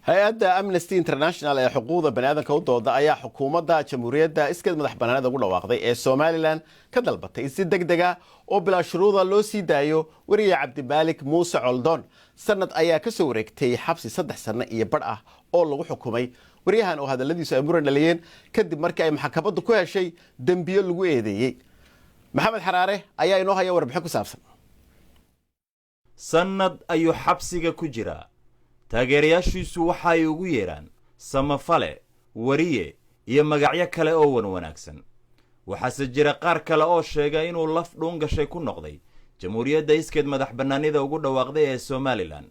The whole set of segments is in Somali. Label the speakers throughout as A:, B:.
A: Hay-adda Amnesty International ee xuquuqda baniaadanka u dooda ayaa xukuumadda Jamhuuriyadda iskeed madax banaanida ugu dhawaaqday ee Somalilan ka dalbatay in si deg dega oo bilaa shuruuda loo sii daayo weriye Cabdimaalik Muuse Coldoon. Sanad ayaa ka soo wareegtay xabsi 3 sano iyo badh ah oo lagu xukumay weriyahan oo hadalladiisu ay muran dhaliyeen, kadib markii ay maxkamaddu ku heshay dembiyo lagu eedeeyey. Maxamed Xaraare ayaa inoo haya warbixin ku saabsan.
B: Sannad ayuu xabsiga ku jiraa. Taageerayaashiisu waxa ay ugu yeedhaan samafale, wariye iyo magacyo kale oo wanwanaagsan. Waxaase jira qaar kale oo sheega inuu laf dhuun gashay ku noqday Jamhuuriyadda iskeed madax bannaanida ugu dhawaaqday ee Somalilan.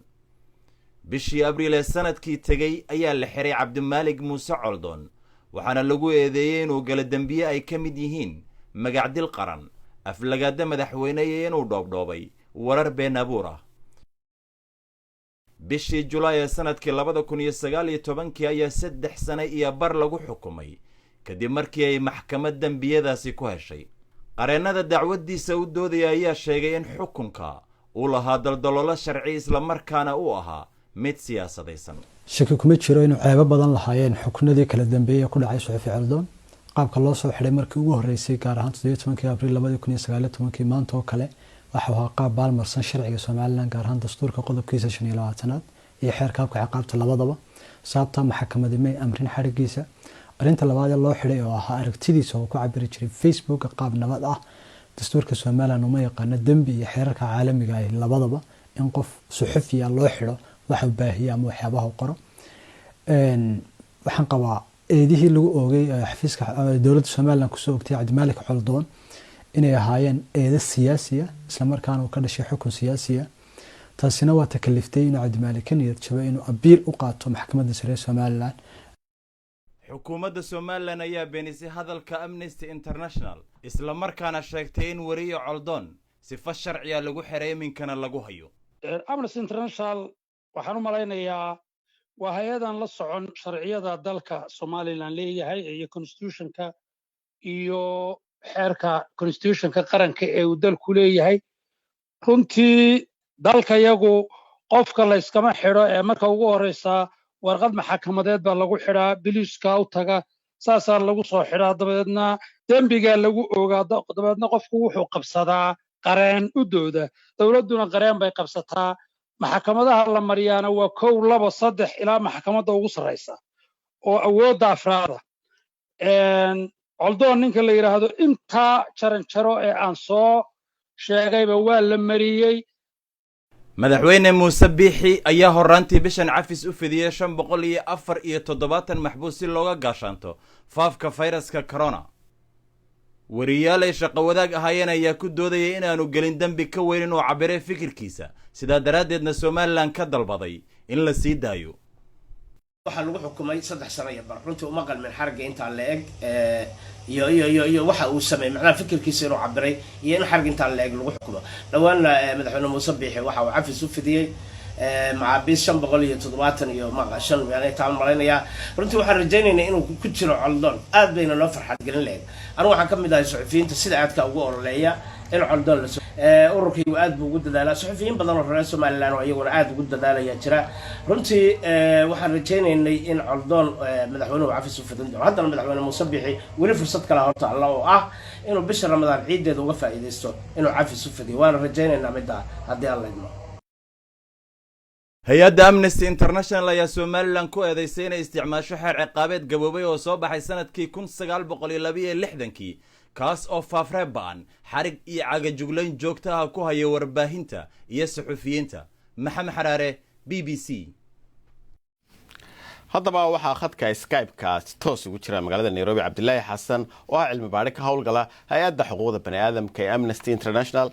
B: Bishii Abriil ee sanadkii tegey ayaa la xiray Cabdimaalig Muuse Coldoon, waxaana lagu eedeeyey inuu gala dembiye ay ka mid yihiin magacdil qaran, aflagaada madaxweyne iyo inuu dhoobdhoobay warar been abuur ah. Bishii Julaay ee sanadkii 2019-kii ayaa 3 sane iyo bar lagu xukumay, kadib markii ay maxkamad dembiyadaasi ku heshay. Qareennada dacwaddiisa u doodaya ayaa sheegay in xukunka uu lahaa daldaloolo sharci, islamarkaana uu ahaa mid siyaasadaysan.
C: Shaki kuma jiro inuu ceebo badan lahaayeen xukunadii kala dambeeyey ee ku dhacay suxufi Coldoon. Qaabka loo soo xidhay markii ugu horreysay, gaar ahaan 17-kii Abriil 2019-kii maanta oo kale, waxau ahaa qaab baalmarsan sharciga Somalilan, gaar ahaan dastuurka qodobkiisa 25-aad iyo xeerka habka ciqaabta labadaba. Sababta maxkamadi may amrin xadhigiisa. Arrinta labaad ee loo xidhay oo ahaa aragtidiisa oo ku cabiri jiray Facebook qaab nabad ah, dastuurka Somalilan uma yaqaano dembi iyo xeerarka caalamiga ah labadaba in qof suxufiya loo xidho waxa baahiya ama waxyaabaha qoro. Waxaan qabaa eedihii lagu oogay xafiiska dowladda Somalilan kusoo ogtay Cabdimaalik Coldoon inay ahaayeen eedo siyaasiya, islamarkaana uu ka dhashay xukun siyaasiya. Taasina waa takaliftay inuu Cabdimaalik ka niyad jabo inuu abiil u qaato maxkamadda sare ee Somalilan.
B: Xukuumadda Somalilan ayaa beenisay hadalka Amnesty International, islamarkaana sheegtay in weriye Coldoon sifo sharciya lagu xiray, iminkana lagu hayo.
D: Amnesty International waxaan u malaynayaa waa hay-adan la socon sharciyada dalka Somalilan leeyahay iyo constitutionka iyo xeerka constitutionka qaranka ee uu dalku leeyahay. Runtii dalkayagu qofka layskama xidho ee marka ugu horreysaa warqad maxkamadeed baa lagu xidhaa, biliiska u taga, saasaa lagu soo xidhaa, dabadeedna dembigaa lagu ogaa, dabadeedna qofku wuxuu qabsadaa qareen u dooda, dowladduna qareen bay qabsataa. Maxkamadaha la mariyaana waa kow, labo, saddex, ilaa maxkamadda ugu sarraysa oo awoodda afraada. Coldoon ninka la yidhaahdo intaa jaranjaro ee aan soo sheegayba waa la mariyey.
B: Madaxweyne Muuse Biixi ayaa horraantii bishan cafis u fidiyey 574 maxbuus si looga gaashaanto faafka fayraska corona. Wariyaal ay shaqo wadaag ahaayeen ayaa ku doodayay inaanu gelin dembi ka weyn inuu cabiray fikirkiisa, sidaa daraaddeedna Somalilan ka dalbaday in la sii daayo.
E: Waxaa lagu xukumay 3 sano iyo bar. Runtii uma qalmin xarigga intaa la eg iyo waxa uu sameeyey, macnaha fikirkiisa inuu cabiray iyo in xarig intaa la eg lagu xukumo. Dhowaanna madaxweyne Muuse Biixi waxa uu cafis u fidiyey maxaabiis 575 iyo shan taan malaynayaa. Runtii waxaan rajaynaynaa inuu ku jiro Coldoon, aad bayna noo farxad gelin lahayd. Anigu waxaan ka mid ahay suxufiyiinta sida aadka ugu ololeeya in Coldoon la ururkaygu aad buu ugu dadaalaa. Suxufiyiin badan oo reer Somaliland oo iyaguna aad ugu dadaalaya jira. Runtii waxaan rajaynaynay in Coldoon madaxweynuhu cafis u fidin doono. Haddana madaxweyne Muuse Biixi weli fursad kale horta alla oo ah inuu bisha Ramadaan ciiddeeda uga faa'iidaysto inuu cafis u fidiyo, waana rajaynaynaa middaa haddii Alla idmo.
B: Hay-adda Amnesty International ayaa Somalilan ku eedeysay inay isticmaasho xeer ciqaabeed gaboobay oo soo baxay sanadkii 1962-kii, kaas oo faafree ba'an, xarig iyo cagajuglayn joogta ah ku haya warbaahinta iyo suxufiyiinta. Maxamed Xaraare, BBC.
A: Haddaba waxaa khadka Skype-ka toos ugu jira magaalada Nairobi Cabdilaahi Xasan oo ah cilmi baadhi ka howlgala hay-adda xuquuqda bani aadamka ee Amnesty International.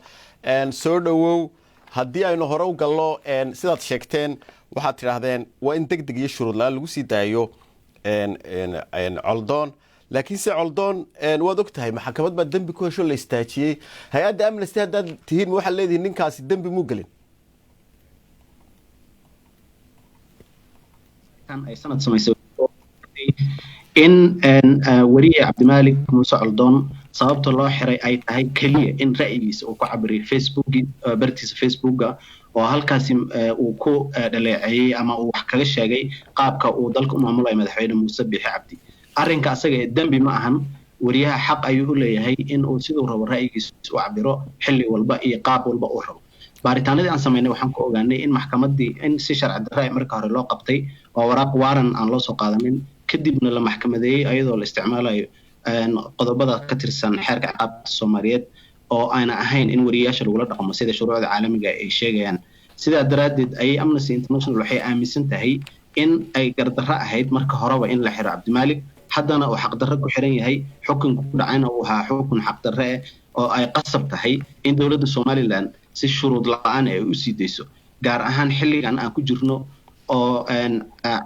A: Soo dhowow. Haddii aynu hore u gallo, sidaad sheegteen waxaad tidhaahdeen waa in deg deg iyo shuruud la-aan lagu sii daayo Coldoon, laakiinse Coldoon waad og tahay maxkamad baa dembi ku hesho, la istaajiyey. Hay-adda Amnesty haddaad tihiin, ma waxaad leedihiin ninkaasi dembi muu gelin?
F: Ay sanad samaysay in weriye Cabdimaalik Muuse Coldoon Sababta loo xiray ay tahay keliya in ra'yigiisa uu ku cabiray Facebook, bartiisa Facebooka, oo halkaasi uu ku dhaleeceeyey ama uu wax kaga sheegay qaabka uu dalka u maamulayo Madaxweyne Muuse Biixi Cabdi. Arrinka asaga ee dembi ma ahan. Wariyaha xaq ayuu u leeyahay in uu siduu rabo ra'yigiisa u cabiro, xilli walba iyo qaab walba uu rabo. Baaritaanadii aan samaynay waxaan ku ogaanay in maxkamaddii in si sharci darre marka hore loo qabtay oo waraaq waaran aan loo soo qaadanin, kadibna la maxkamadeeyey ayadoo la isticmaalayo qodobada ka tirsan xeerka ciqaabta Soomaaliyeed, oo aana ahayn in wariyayaasha lagula dhaqmo sida shuruucda caalamiga ay sheegayaan. Sidaa daraaddeed ayay Amnesty International waxay aaminsan tahay in ay gardarro ahayd marka horeba in la xiro Cabdimaalik, haddana uu xaqdarro ku xiran yahay, xukunka ku dhacayna uu ahaa xukun xaqdarre eh, oo ay qasab tahay in dowladda Somaliland si shuruud la-aan ay u sii dayso, gaar ahaan xilligan aan ku jirno oo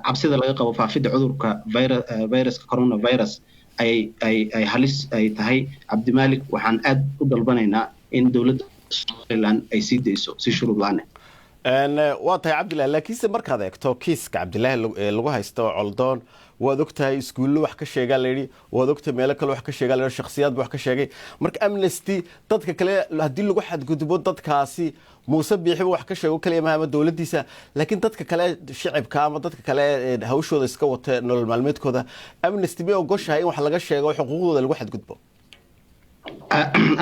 F: cabsida laga qabo faafidda cudurka viruska coronavirus ay halis ay tahay. Cabdimaalik waxaan aad u dalbanaynaa in dowladda Somaliland ay sii dayso si shuruud la-aan.
A: Waa tahay, Cabdillahi, laakiinse markaad eegto kiiska Cabdilaahi lagu haysto Coldoon, waad ogtahay iskuullo wax ka sheegaa layidhi, waad ogtahay meelo kale wax ka sheegaa layidhi, shakhsiyaad ba wax ka sheegay. Marka Amnesty dadka kale haddii lagu xadgudbo, dadkaasi Muuse Biixiba wax ka sheego kaliya maha ama dowladdiisa, laakiin dadka kale shicibka ama dadka kale hawshooda iska wata, nolol maalmeedkooda, Amnesty may ogoshahay in wax laga sheego, xuquuqdooda lagu xadgudbo?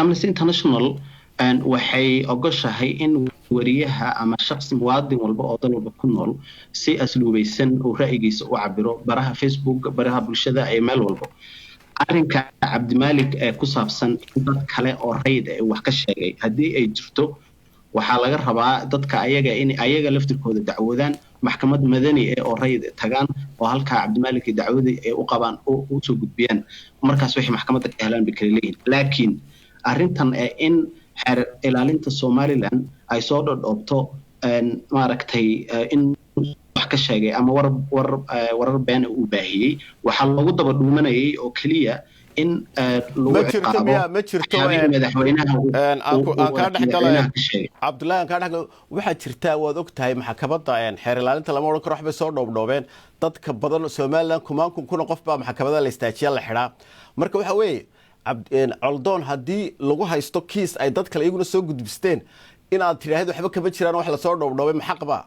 F: Amnesty International waxay ogoshahay in wariyaha ama shaqsi muwaadin walba oo dal walba ku nool si asluubaysan uu ra'yigiisa u cabiro baraha Facebook, baraha bulshada ee meel walbo. Arrinka Cabdimaalik ee ku saabsan in dad kale oo rayid ee wax ka sheegay, haddii ay jirto, waxaa laga rabaa dadka ayaga in ayaga laftirkooda dacwoodaan, maxkamad madani eh oo rayid tagaan, oo halkaa Cabdimaalik dacwadii ay u qabaan u soo gudbiyaan. Markaas waxay maxkamadda ka helaan bay kala leeyihin. Laakiin arrintan ee in xeer ilaalinta Somaliland ay soo dhodhoobto, maaragtay, in wax ka sheegay ama warar beena uu baahiyey, waxaa loogu daba dhuumanayay oo keliya in lagu ciqaabo
A: ma jirto
F: madaxweynaha.
A: Aan kaa dhex galo, Cabdullahi, aan kaa dhex galo. Waxaa jirtaa, waad og tahay, maxkamadda xeer ilaalinta lama odhan karo waxbay soo dhoobdhoobeen. Dadka badan Somaliland kumaan kun kuna qof baa maxkamada la istaajiya, la xidhaa. Marka waxa weeye, Coldoon haddii lagu haysto kiis ay dad kale iyaguna soo gudbisteen, inaad tidhaahdo waxba kama jiraan, wax lasoo dhoobdhoobay, maxaq ba?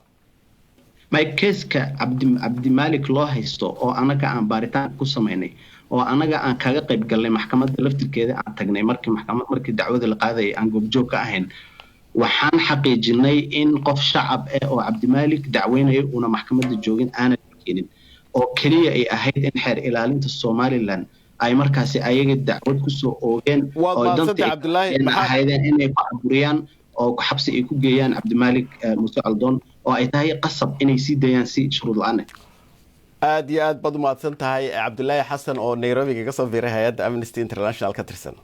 F: May, keeska Cabdimaalik loo haysto oo anaga aan baaritaan ku samaynay oo anaga aan kaga qayb galnay maxkamadda laftirkeeda aan tagnay markii maxkamad, markii dacwada la qaadayay aan goobjoog ka ahayn, waxaan xaqiijinay in qof shacab ah oo Cabdimaalik dacweynayo uuna maxkamadda joogin, aanan keenin, oo keliya ay ahayd in xeer ilaalinta Somaliland ay markaasi ayaga dacwad kusoo oogeen oo danta ahaydeen inay ku caburiyaan oo xabsi ay ku geeyaan Cabdimaalik Muuse Coldoon, oo ay tahay qasab inay sii dayaan si shuruud la-aan ah.
A: Aad iyo aad baad umahadsan tahay, Cabdulaahi Xasan oo Nairobi kaga soo biiray, hay-adda Amnesty International ka tirsan.